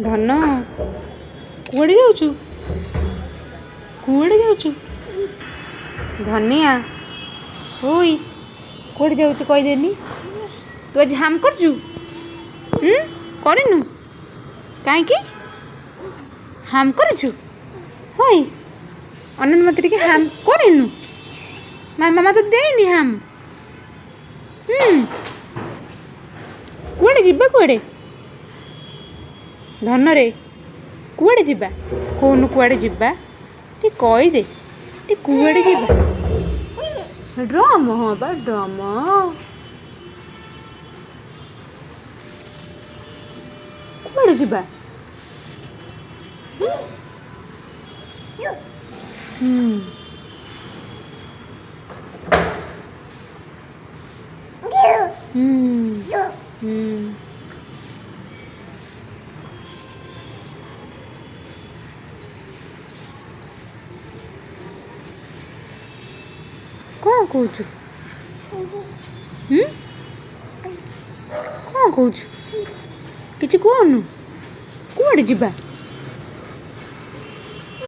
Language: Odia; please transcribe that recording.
ଧନ, କୁଆଡ଼େ ଯାଉଛୁ? କୁଆଡ଼େ ଯାଉଛୁ ଧନିଆ? ଓଇ, କୁଆଡ଼େ ଯାଉଛୁ କହିଦେନି। ତୁ ଆଜି ହାମ୍ କରୁଛୁ? କରିନୁ? କାହିଁକି ହାମ୍ କରୁଛୁ? ହଇ ଅନନ୍, ମୋତେ ଟିକେ ହାମ୍ କରିନୁ? ମାମା ତ ଦେଇନି ହାମ୍। କୁଆଡ଼େ ଯିବା? କୁଆଡ଼େ ଧନରେ, କୁଆଡ଼େ ଯିବା କହୁନୁ? କୁଆଡ଼େ ଯିବା ଟିକେ କହିଦେ, ଟିକେ କୁଆଡ଼େ ଯିବା? ଡ୍ରମ୍? ହଁ ବା, ଡ୍ରମ୍। କୁଆଡ଼େ ଯିବା? ହୁଁ ହୁଁ ହୁଁ କ'ଣ କହୁଛୁ? କ'ଣ କହୁଛୁ? କିଛି କହୁନୁ? କୁଆଡ଼େ ଯିବା?